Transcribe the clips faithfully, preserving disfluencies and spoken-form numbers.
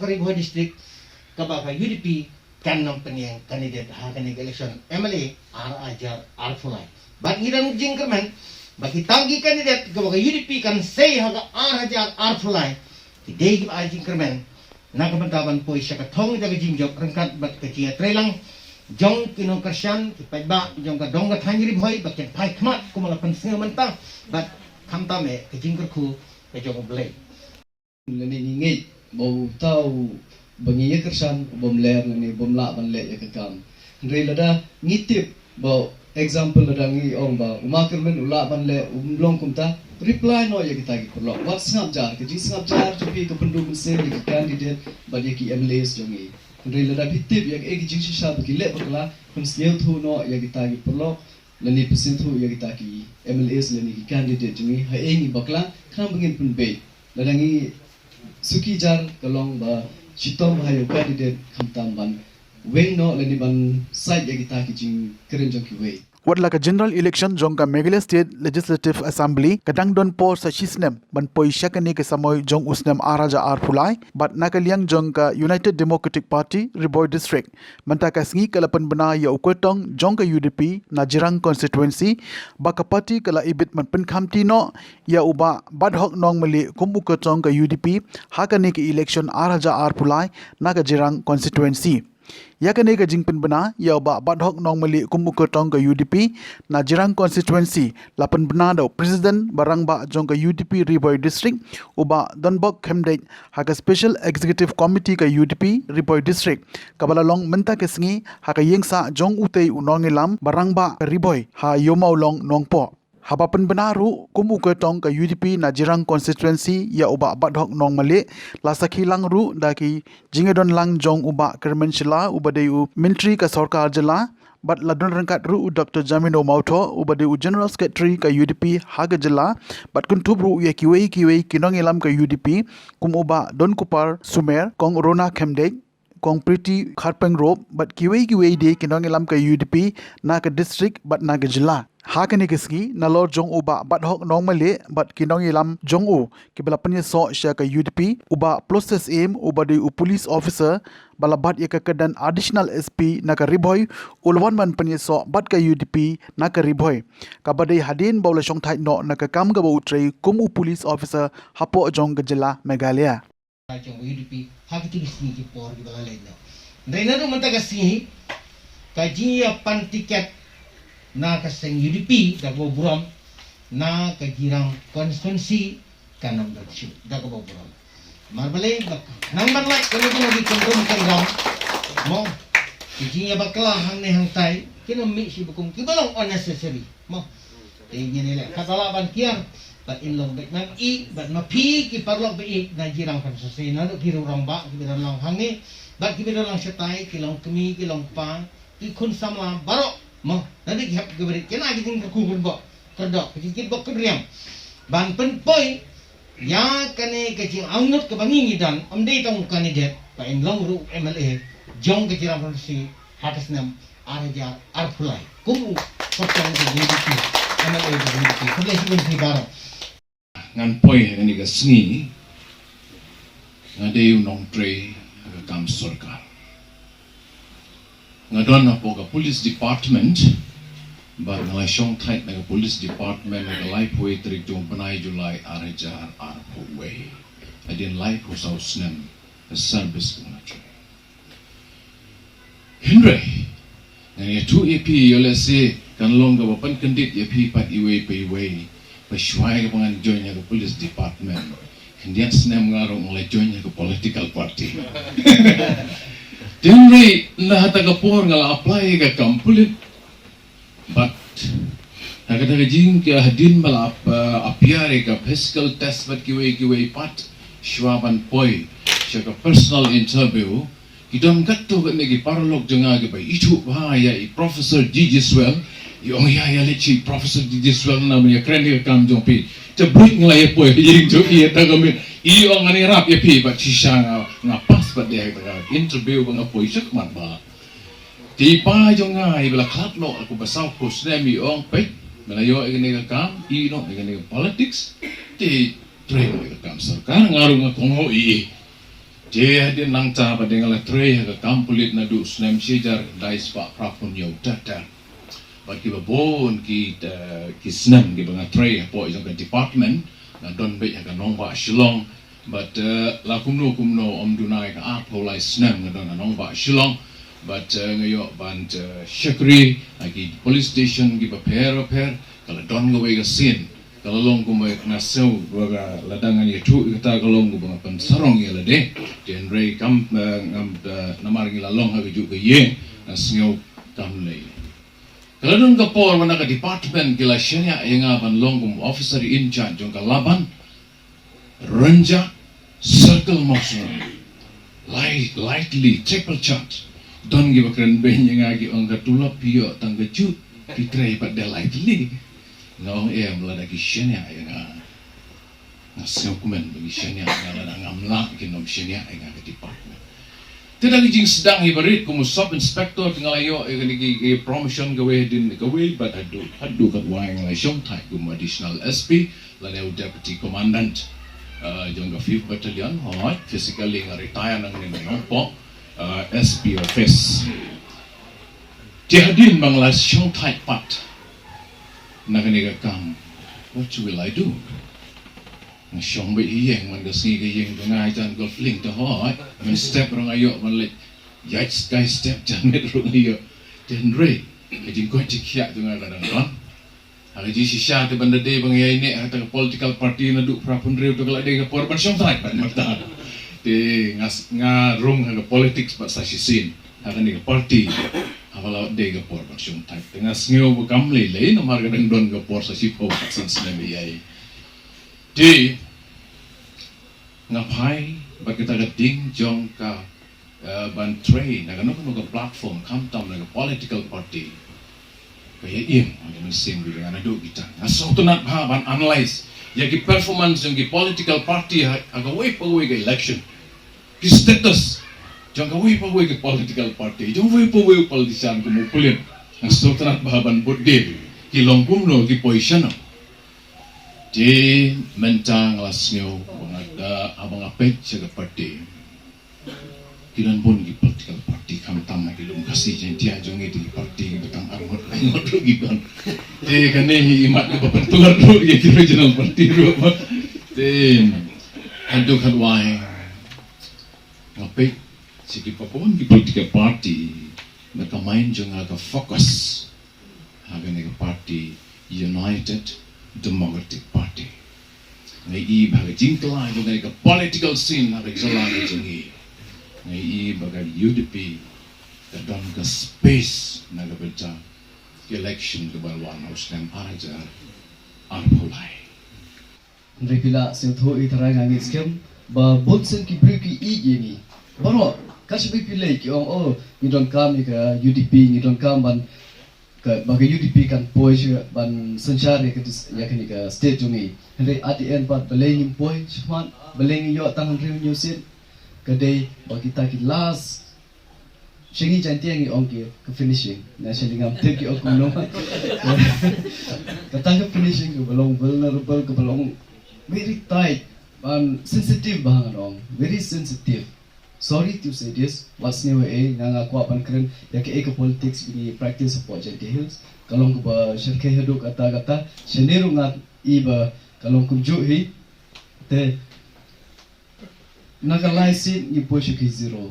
Ka Ri Bhoi District kaba ka U D P kan ym pynïeng candidate ha kane ka election M L A ar hajar arphew lai. Bad ngi don jingkyrmen ba kita ki candidate kaba ka U D P kan sei ha ka ar hajar arphew lai, ki dei kiba ai jingkyrmen na ka bynta ban poi sha ka thong jong ka jingjop ryngkat bad ka jingïatreilang jong ki nongkyrshan, ki paidbah jong ka dong ka thaiñ Ri Bhoi ba kin phai khmat kumba la pynsngew mynta bad khamtam eh ka jingkyrkhu ka jong U Blei. Lane ngi ngeit ba uta uba ngi ïa kyrshan u bym ler lane bym lah ban leh ïa ka kam. Hynrei lada ngi tip ba, example, lada ngi ong ba u Ma Kyrmen u lah ban leh, um long kumta, reply noh ïa kita ki paralok. Wat sngap jar, ka jingsngap jar jong phi ka pynduh mynsiem ïa ki candidate bad ïa ki M L As jong ngi. Hynrei lada phi tip ïa kaei ka jingshisha ba ki leh bakla, pynsngewthuh noh ïa kita ki paralok lane pynsngewthuh ïa kita ki M L As lane ki candidate jong ngi ha ei ngi bakla, khnang ba ngin pynbeit. Lada ngi suki jar ka long ba shitom bha ïa u candidate khamtam ban weng noh lane ban sait ïa kita ki jingkren jong kiwei. Wat la ka general election jong ka Meghalaya State Legislative Assembly ka dang don por sa shi snem ban poi sha kane ka samoi jong u snem ar hajar arphew lai, bad na ka liang jong ka United Democratic Party Ri Bhoi District, mynta ka sngi ka la pynbna ïa u kyrtong jong ka U D P na Jirang constituency, ba ka party ka la ibit ban pynkhamti noh ïa u Bah Bathok Nongmalik kum u kyrtong ka U D P ha kane ka election ar hajar arphew lai na ka Jirang constituency. Ïa kane ka jingpynbna ïa u Bah Bathok Nongmalik kum u kyrtong ka U D P na Jirang constituency la pynbna da u President ba rangbah jong ka U D P Ri Bhoi District, u Bah Donbok Khymdeit, ha ka Special Executive Committee ka U D P Ri Bhoi District, kaba la long mynta ka sngi ha ka ïing sah jong utei u nongïalam ba rangbah ka Ri Bhoi ha Ïewmawlong Nongpoh. Haba pynbna ruh kum u kyrtong ka U D P na Jirang constituency ïa u Bah Bathok Nongmalik, la sakhi lang ruh da ki jingïadon lang jong u Bah Kyrmen Shylla uba dei u Myntri ka Sorkar Jylla, bad la don ryngkat ruh u Doctor Jamino Mawthoh uba dei u General Secretary ka U D P ha ka jylla, bad kynthup ruh ïa kiwei kiwei ki nongïalam ka U D P kum u Bah Donkupar Sumer, Kong Rona Khymdeit, Kong Pretty Kharpeng Rop, bad kiwei kiwei de ki nongïalam ka U D P na ka district bad na ka jylla. Ha kane ka sngi, nalor jong u Bah Bathok Nongmalik bad ki nongïalam jong u kiba la pynïasoh sha ka U D P, u Bah Plostes Syiem uba dei u police officer ba la bat ïa ka kyrdan Additional S P na ka Ri Bhoi, u la wan ban pynïasoh bad ka U D P na ka Ri Bhoi, kaba dei hadien ba u la shongthait noh na ka kam kaba u trei kum u police officer hapoh jong ka jylla Meghalaya. Jong U D P ha kito ki sngi ki por kiba la leit noh. Hynrei naduh mynta ka sngi, ka jingïapan tiket na ka seng U D P da kaba burom na ka Jirang constituency kan ym don shuh da kaba burom. Namar balei? Ba nang ban lait kano kano ki kyndrum kyndam, mo, ki jingïabakla hangne hangtai kin ym mih shuh ba kum kiba long unnecessary, mo. Te ngin ïaleh katba lah ban kiar bad in long bad ma i bad ma phi ki paralok ba ïeit na Jirang constituency, naduh ki rangbah kiba don lang hangne bad kiba don lang shatai, ki longkmie, ki longkpa, ki khun samla baroh, mo, naduh ki hep ki barit, kine ki jingkyrkhu kynboh kyrdoh, ki jingkitbok kynriam ban pynpoi ïa kane ka jingangnud kaba ngi ngi don, ym dei tang u candidate, ba in long ruh u M L A jong ka Jirang constituency ha ka snem ar hajar arphew lai kum u kyrtong ka U D P, M L A ka U D P. Khublei shibun phi baroh. Ngan poi ha kane ka sngi, nga dei u nongtrei ha ka kam sorkar. Nga don hapoh ka police department, bad nga la shongthait na ka police department ha ka laiphew wei tarik jong u bnai July ar hajar arphew wei. Hadien laiphew saw snem ka service ka nga trei. Hynrei ngan ïathuh ïa phi, ïoh lehse kan long kaba pynkyndit ïa phi pat iwei pa iwei, ba shuwa ïa kaba ngan join ïa ka police department, khyndiat snem nga ruh nga la join ïa ka political party. Te hynrei na kata ka por nga la apply ïa ka kam pulit. Bad ha kata ka jing, ka hadien ba la ap-, uh, appear ïa ka physical test bad kiwei kiwei pat, shuwa ban poi sha ka personal interview, ki don katto katne ki paralok jong nga kiba ithuh bha ïa i Professor G J Swell. I ong, ïa, ïa leit sha i Professor G J Swell, namar ïa kren ïa ka kam jong phi. Te bluit nga la ïa poi ha ïing jong i, ïa ta ka miet. I ong, ngan ïarap ïa phi, bad shisha nga, nga pass pat de ha kata ka interview ba nga poi shakhmat bha. Te i pa jong nga iba la khlad noh kumba saw phew snem, i ong, peit, me la ïoh ïa kane ka kam, ïeh noh ïa kane ka politics, te trei noh ïa ka kam sorkar. Nga ruh nga kohnguh ïa i. Te hadien nangta ba dei nga la trei ha ka kam pulit naduh snem shi hajar khyndai spah phra phew hynñiew ter ter. Bad kiba bun ki, eh, ki snem kiba nga trei hapoh jong ka department, nga don beit ha ka nongbah Shillong. Bad, eh, la kumno kumno ym duna ïa ka arphew lai snem nga don ha nongbah Shillong. Bad, eh, nga ïoh ban, eh, shakri ha ki police station kiba pher bapher. Ka la don kawei ka sien, ka la long kumba nga sngew ba ka la dang ngan ïathuh ïa kata, ka long kumba nga pynsarong ïa lade. Te hynrei kam, eh, ngam, eh, namar ngi la long ha kajuh ka ïing, nga sngew kam lei. Ka la don ka por ba na ka department ki la shaniah ïa nga ban long kum officer in charge jong ka Laban Rynjah Circle Mawsynram. Lai, lightly, triple charge. Don kiba kren beiñ ïa nga, ki ong ka tulop phi ïoh tang kajuh, phi trei pat da lightly. Nga ong em, lada ki shaniah ïa nga, nga sngewkmen ba ki shaniah ïa nga, lada ngam lah kin ym shaniah ïa nga ka department. Te da ka jingsdang hi barit kum u sub inspector, te nga la ïoh ïa kane ki, ki promotion kawei hadien kawei, bad haduh, haduh katwai nga la shongthait kum u additional S P lane u deputy commandant, uh, jong ka fifth battalion. Hooid, physically nga retire nangne na Nongpoh, uh, S P office. Te hadien ba nga la shongthait pat na kane ka kam, what will I do? Nga shong beit ha ïing, man ka sngi ka ïing ka nga jan golf link te, hooid. Mynstep ruh nga ïoh ban leit ïaid sky step, janmiet ruh nga ïoh. Te hynrei ka jingkoit jingkhiah jong nga ka dang don. Ha ka jingshisha te ban da dei ba nga ïaineh ha kata ka political party naduh phra phew hynriew, te ka la dei ka por ban shongthait pat mynta. Te nga s-, nga rung ha ka politics pat sa shisien ha kane ka party. Haba la dei ka por ban shongthait, te nga sngew ba kam lei lei namar ka dang don ka por sa shiphew pat san snem ïa ïai. Te nga phai bad kata ka ding jong ka, eh, ban trei na kano kano ka platform, khamtam na ka political party, ka ïa im ha ka mynsiem jong nga naduh kita. Nga sngewtynnat bha ban analyse ïa ki performance jong ki political party ha, ha kawei pa kawei ka election. Ki status jong kawei pa kawei ka political party, jong kawei pa kawei ka politician, kum u pulit. Nga sngewtynnat bha ban bud dei ki long kumno, ki position. Te mynta nga la sngew ba nga da, haba nga peit sha ka party, ki don bun ki political party, khamtam na ki lum Khasi Jaiñtia jong ngi, te ki party kiba tang arngut laingut ruh ki don. Te kane hi imat kaba pyntlot ruh ïa ki regional party ruh. Te haduh katwai nga peit sha kiba bun ki political party, na ka mind jong nga ka focus ha kane ka party, United Democratic Party. Nga i ba ha ka jingkylla jong kane ka political scene ha ka jylla ka jong ngi, nga i ba ka U D P ka don ka space na ka bynta ka election kaba wan ha u snem ar hajar arphew lai. Hynrei phi la sngewthuh ïa, tharai nga ngeit skhem ba bun sien ki briew ki ïeit ïa ngi. Baroh, ka shibun phi leit ki ong, oh, ngi donkam ïa ka U D P, ngi donkam ban ka, ba ka U D P kan poi sha ban synshar ïa ka dis-, ïa kane ka state jong ngi. Hynrei at the end pat, balei ngim poi shakhmat, balei ngi ïoh tang hynriew hynñiew seat? Ka dei ba kita ki last, sha ngi Jaiñtia ngi ong ki ka finishing. Na sha ngi ngam tip ki ong kumno. Kata ka finishing kaba long vulnerable, kaba long very tight, ban sensitive bha ngan ong, very sensitive. Sorry to say this, wat sngewbha eh, nga nga kwah ban kren ïa kaei ka politics ba ngi practice hapoh Jaiñtia Hills. Ka long kaba shyrkhei haduh katta katta, shane ruh nga i ba ka long kumjuh hi. Te na ka lai seat ngi poi sha ki zero.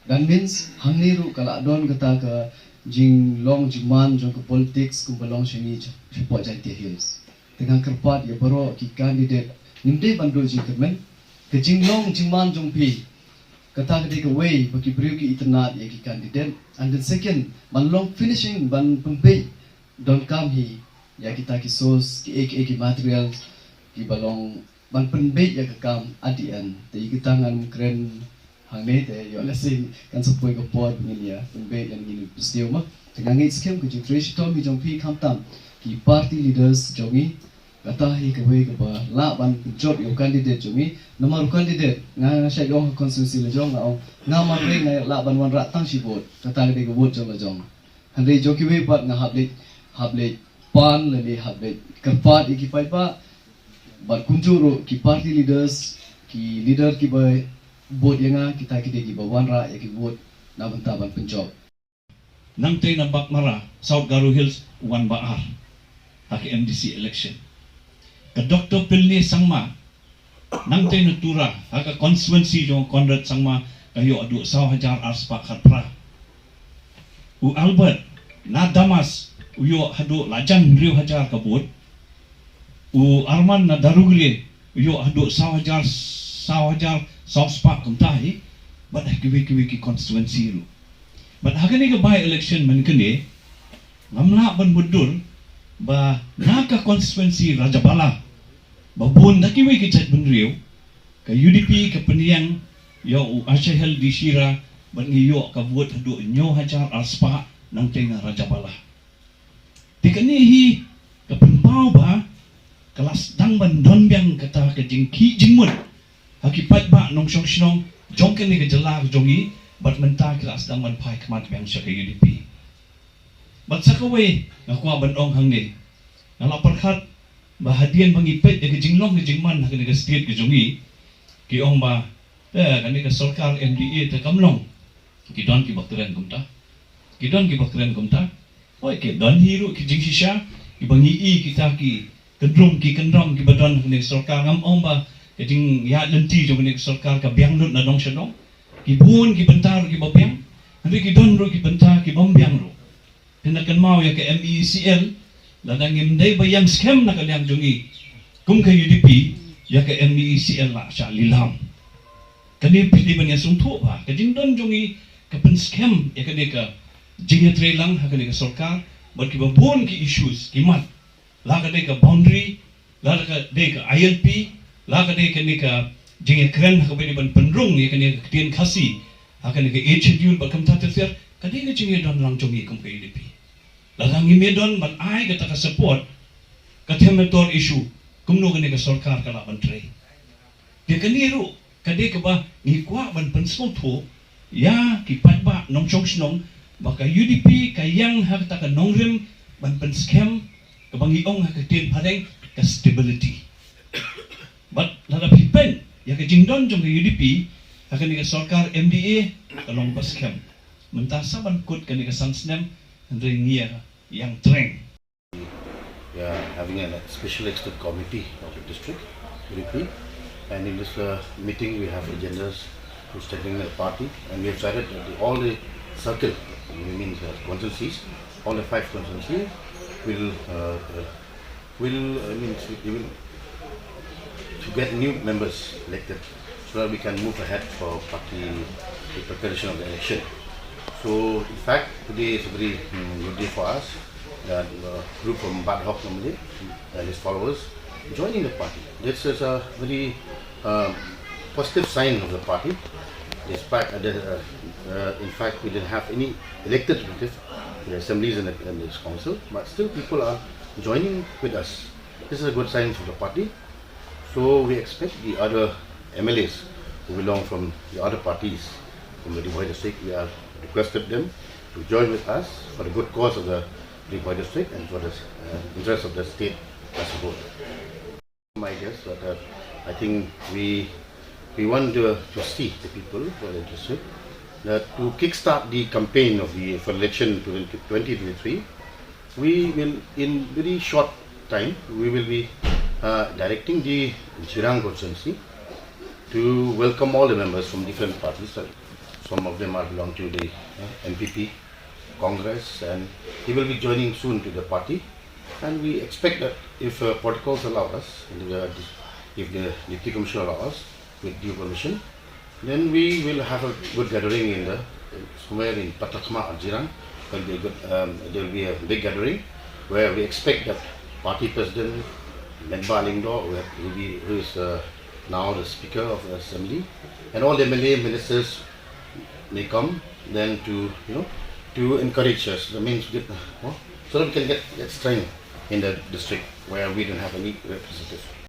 That means hangne ruh ka la don kata ka jinglong jingman jong ka politics kumba long sha ngi sha, shapoh Jaiñtia Hills. Te nga kyrpad ïa baroh ki candidate, ngim dei ban duh jingkyrmen. Ka jinglong jingman jong phi, kata ka dei kawei ba ki briew ki itynnad ïa ki candidate. And then second, ban long finishing, ban pynbeit, donkam hi ïa kita ki source, kiei kiei ki materials kiba long ban pynbeit ïa ka kam at the end. Te ïa kita ngan kren hangne, te ïoh lehse kan sa poi ka por ba ngin ïa pynbeit ïa ngin ïa pynstad ma. Te nga ngeit skhem ka jingtrei shitom hi jong phi, khamtam ki party leaders jong ngi, kata hi kawei kaba lah ban pynjot ïa u candidate jong ngi. Namar u candidate, nga, nga shait ong ha constituency la jong, nga ong, nga marwei nga lah ban wanrah tang shi vote, kata ka dei ka vote jong la jong. Hynrei jong kiwei pat nga hap leit, hap leit pan lane hap leit kyrpad ïa ki paidbah. Bad kumjuh ruh ki party leaders, ki leader kiba Vote ïa nga, kita ki dei kiba wanrah ïa ki vote na bynta ban pynjop. Nangtei na Baghmara, South Garo Hills, wan ba ar ha ka M D C election. Ka Doctor Pilne Sangma, nangtei na Tura, ha ka constituency jong Conrad Sangma, ka ïoh haduh saw hajar ar spah khatphra. U Albert na Damas u ïoh haduh lajan hynriew hajar ka vote. U Arman na Darugre u ïoh haduh saw hajar, saw hajar saw spah kumta hi. Bad ha kiwei kiwei ki constituency ruh. Bad ha kane ka by election mynne kane, ngam lah ban mutdur ba na ka constituency Rajabala, ba bun da kiwei ki jaitbynriew, ka U D P ka pynïeng ïa u Ashahel D Shira, bad ngi ïoh ka vote haduh hynñiew hajar ar spah nangtei na Rajabala. Te kane hi ka pynpaw ba ka la sdang ban don biang kata ka jingkhih jingmut ha ki paidbah nongshong shnong jong kane ka jylla ka jong ngi, bad mynta ki la sdang ban phai khmat biang sha ka U D P. Bad sa kawei nga kwah ban ong hangne, nga la pyrkhat ba hadien ba ngi peit ïa ka jinglong ka jingman ha kane ka state ka jong ngi, ki ong ba, eh, kane ka sorkar M D A te kam long. Ki don kiba kren kumta. Ki don kiba kren kumta. Hooid, ki don hi ruh ki jingshisha kiba ngi i, kita ki kyndrum ki kyndram kiba don ha kane ka sorkar. Ngam ong ba ka jingïaid lynti jong kane ka sorkar ka biang lut na dong sha dong. Ki bun ki bynta ruh kiba biang. Hynrei ki don ruh ki bynta kibym biang ruh. Phin da kynmaw ïa ka M E E C L, lada ngim dei ba ïeng skhem na ka liang jong ngi kum ka U D P, ïa ka M E E C L la shah lilam. Kane phi dei ban ïa sngewthuh ba ka jingdon jong ngi ka pynskhem ïa kane ka jingïatreilang ha kane ka sorkar bad kiba bun ki issues ki mat, la ka dei ka boundary, la ka dei ka I L P, la ka dei kane ka jingïakren ha kaba ïadei ban pynrung ïa kane ka ktien Khasi ha kane ka Eighth Schedule bad kumta ter ter, ka dei ka jingïadon lang jong ngi kum ka U D P. Lada ngim ïadon ban ai kata ka support, ka them mentor issue, kumno kane ka sorkar ka lah ban trei. Te kane ruh ka dei kaba ngi kwah ban pynsngewthuh ïa ki paidbah nongshong shnong ba ka U D P ka ïeng ha kata ka nongrim ban pynskhem, kaba ngi ong ha ka ktien phareng ka stability. Bad lada phi peit ïa ka jingdon jong ka U D P ha kane ka sorkar M D A, ka long ba skhem. Mynta sa ban kut kane ka san snem, hynrei ngi ïa ïeng treng. We are having a special executive committee of the district, U D P, and in this, uh, meeting we have agendas to strengthen the party, and we have decided that the, all the circle, we mean the constituencies, all the five constituencies will, uh, uh, will, I mean, we will to get new members elected so that we can move ahead for party, the preparation of the election. So, in fact, today is a very, mm, good day for us. That, uh, group from Bad Hawk Namale and his followers joining the party. This is a very, um, positive sign of the party. Despite, uh, the, uh, uh, in fact, we didn't have any elected representative in the assemblies and the, and this council, but still people are joining with us. This is a good sign for the party. So we expect the other M L As who belong from the other parties from the Ri Bhoi district, we have requested them to join with us for the good cause of the Ri Bhoi district and for the, uh, interest of the state as a whole. My guess that, uh, I think we, we want to, to see the people who are interested, that to kickstart the campaign of the, for election twenty twenty-three, we will, in very short time, we will be, uh, directing the Jirang constituency to welcome all the members from different parties. Uh, some of them are belong to the, uh, N P P, Congress, and he will be joining soon to the party. And we expect that if, uh, protocols allow us, and, uh, if the Deputy Commissioner allow us, with due permission, then we will have a good gathering in the, somewhere in Patakma or Jirang. Will be a good, um, there will be a big gathering where we expect that party president, Metbah Lyngdoh, who have, who be, who is, uh, now the speaker of the assembly, and all the M L A ministers may come, then to, you know, to encourage us. That means, get, uh, so that we can get, get strength in the district where we don't have any representative.